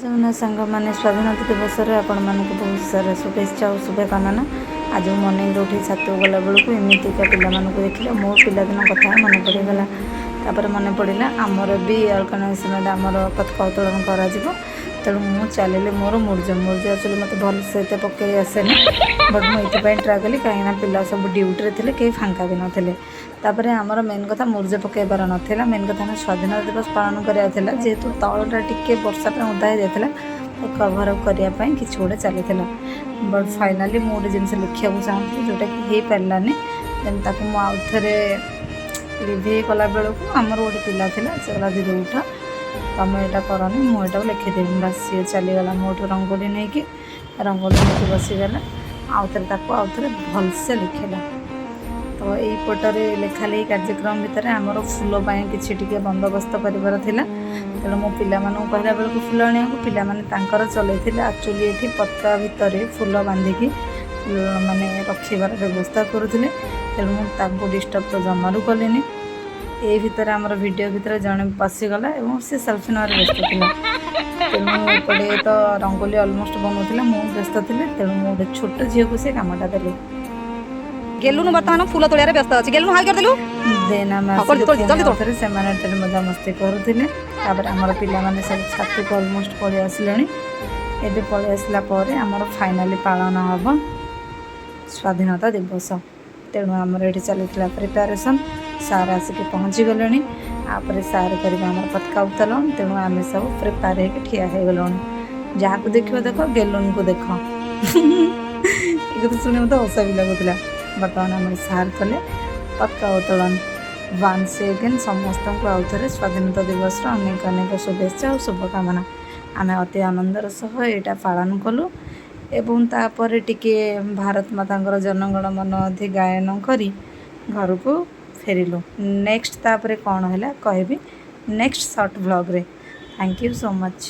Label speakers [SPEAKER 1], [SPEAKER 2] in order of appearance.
[SPEAKER 1] ଜଗନ୍ନାଥ ସାଙ୍ଗମାନେ, ସ୍ୱାଧୀନତା ଦିବସରେ ଆପଣମାନଙ୍କୁ ବହୁତ ସାରା ଶୁଭେଚ୍ଛା ଓ ଶୁଭକାମନା। ଆଜି ମୁଁ ମର୍ଣ୍ଣିଂରେ ଉଠି ଛାତକୁ ଗଲାବେଳକୁ ଏମିତିକା ପିଲାମାନଙ୍କୁ ଦେଖିଲେ ମୋ ପିଲାଦିନ କଥା ମନେ ପଡ଼ିଗଲା। ତାପରେ ମନେ ପଡ଼ିଲା, ଆମର ବି ଅର୍ଗାନାଇଜେସନରେ ଆମର ପତାକା ଉତ୍ତୋଳନ କରାଯିବ। ତେଣୁ ମୁଁ ଚାଲିଲି ମୋର ମୁର୍ଜ। ମୁର୍ଜ ଆକ୍ଚୁଆଲି ମୋତେ ଭଲସେ ଏତେ ପକାଇ ଆସେନି, ବଟ୍ ମୁଁ ଏଥିପାଇଁ ଟ୍ରାଏ କଲି, କାହିଁକିନା ପିଲା ସବୁ ଡ୍ୟୁଟିରେ ଥିଲେ, କେହି ଫାଙ୍କା ବି ନଥିଲେ। ତାପରେ ଆମର ମେନ୍ କଥା ମୁର୍ଜ ପକାଇବାର ନଥିଲା, ମେନ୍ କଥା ଆମେ ସ୍ୱାଧୀନତା ଦିବସ ପାଳନ କରିବାର ଥିଲା। ଯେହେତୁ ତଳଟା ଟିକେ ବର୍ଷା ପାଇଁ ଓଦା ହେଇଯାଇଥିଲା, ତ କଭର୍ ଅପ୍ କରିବା ପାଇଁ କିଛି ଗୋଟେ ଚାଲିଥିଲା। ବଟ୍ ଫାଇନାଲି ମୁଁ ଗୋଟେ ଜିନିଷ ଲେଖିବାକୁ ଚାହୁଁଥିଲି, ଯେଉଁଟାକି ହେଇପାରିଲାନି। ଦେନ୍ ତାକୁ ମୁଁ ଆଉ ଥରେ ରିଭ୍ୟୁ କଲାବେଳକୁ ଆମର ଗୋଟେ ପିଲା ଥିଲା, ସେ କହିଲା, "ଦିଦି, ଉଠ, ତମେ ଏଇଟା କରନି, ମୁଁ ଏଇଟାକୁ ଲେଖିଦେବି।" ବାସ୍, ସିଏ ଚାଲିଗଲା ମୋଠୁ ରଙ୍ଗୋଲି ନେଇକି, ରଙ୍ଗୋଲି ନେଇକି ବସିଗଲା। ଆଉ ଥରେ ତାକୁ ଆଉ ଥରେ ଭଲସେ ଲେଖିଲା। ତ ଏଇପଟରେ ଲେଖାଲେଖି କାର୍ଯ୍ୟକ୍ରମ ଭିତରେ ଆମର ଫୁଲ ପାଇଁ କିଛି ଟିକେ ବନ୍ଦୋବସ୍ତ କରିବାର ଥିଲା। ତେଣୁ ମୁଁ ପିଲାମାନଙ୍କୁ କହିଲା ବେଳକୁ ଫୁଲ ଆଣିବାକୁ ପିଲାମାନେ ତାଙ୍କର ଚଲେଇଥିଲେ। ଆକ୍ଚୁଆଲି ଏଠି ପତାକା ଭିତରେ ଫୁଲ ବାନ୍ଧିକି ମାନେ ରଖିବାର ବ୍ୟବସ୍ଥା କରୁଥିଲେ। ତେଣୁ ମୁଁ ତାଙ୍କୁ ଡିଷ୍ଟର୍ବ ତ ଜମାରୁ କଲିନି। ଏଇ ଭିତରେ ଆମର ଭିଡ଼ିଓ ଭିତରେ ଜଣେ ପଶିଗଲା ଏବଂ ସେ ସେଲ୍ଫି ନେବାରେ ବ୍ୟସ୍ତ ଥିଲା। ତେଣୁ ଏପଟେ ତ ରଙ୍ଗୋଲି ଅଲମୋଷ୍ଟ ବନଉଥିଲା, ମୁଁ ବ୍ୟସ୍ତ ଥିଲି। ତେଣୁ ମୁଁ ଗୋଟେ ଛୋଟ ଝିଅକୁ ସେ କାମଟା ଦେଲି।
[SPEAKER 2] ଗେଲୁନୁ ବର୍ତ୍ତମାନ ଫୁଲ ତୋଳିବାରେ ବ୍ୟସ୍ତ ଅଛି। ଗେଲୁନୁ, ହାଇ କରିଦେଲୁ।
[SPEAKER 1] ଦେନ୍ ଆମେ
[SPEAKER 2] ହଁ, ତୋଳି,
[SPEAKER 1] ଆସିଲୁ
[SPEAKER 2] ତୋଳି,
[SPEAKER 1] ପୁଣି
[SPEAKER 2] ଜଲ୍ଦି ତୋଳ।
[SPEAKER 1] ଆଉଥରେ ସେମାନେ ଏଠାରେ ମଜାମସ୍ତି କରୁଥିଲେ। ତାପରେ ଆମର ପିଲାମାନେ ସବୁ ଛାତକୁ ଅଲମୋଷ୍ଟ ପଳେଇ ଆସିଲେଣି। ଏବେ ପଳେଇ ଆସିଲା ପରେ ଆମର ଫାଇନାଲି ପାଳନ ହେବ ସ୍ୱାଧୀନତା ଦିବସ। ତେଣୁ ଆମର ଏଠି ଚାଲିଥିଲା ପ୍ରିପାରେସନ୍। ସାର୍ ଆସିକି ପହଞ୍ଚିଗଲେଣି। ତାପରେ ସାର୍ କରିବେ ଆମର ପତାକା ଉତ୍ତୋଳନ। ତେଣୁ ଆମେ ସବୁ ପ୍ରିପେୟାର ହେଇକି ଠିଆ ହେଇଗଲୁଣି। ଯାହାକୁ ଦେଖିବ ଦେଖ, ଗେଲୁନକୁ ଦେଖ। ଏ କଥା ଶୁଣି ମୋତେ ହସ ବି ଲାଗୁଥିଲା। ବର୍ତ୍ତମାନ ଆମର ସାର୍ କଲେ ପତାକା ଉତ୍ତୋଳନ। ୱାନ୍ସ ଏଗେନ୍ ସମସ୍ତଙ୍କୁ ଆଉ ଥରେ ସ୍ୱାଧୀନତା ଦିବସର ଅନେକ ଅନେକ ଶୁଭେଚ୍ଛା ଆଉ ଶୁଭକାମନା। ଆମେ ଅତି ଆନନ୍ଦର ସହ ଏଇଟା ପାଳନ କଲୁ ଏବଂ ତାପରେ ଟିକେ ଭାରତ ମାତାଙ୍କର ଜନଗଣ ମନ ଅଧି ଗାୟନ କରି ଘରକୁ ଫେରିଲୁ। ନେକ୍ସଟ ତାପରେ କ'ଣ ହେଲା, କହିବି ନେକ୍ସଟ ସର୍ଟ ଭ୍ଲଗ୍ରେ। Thank you so much.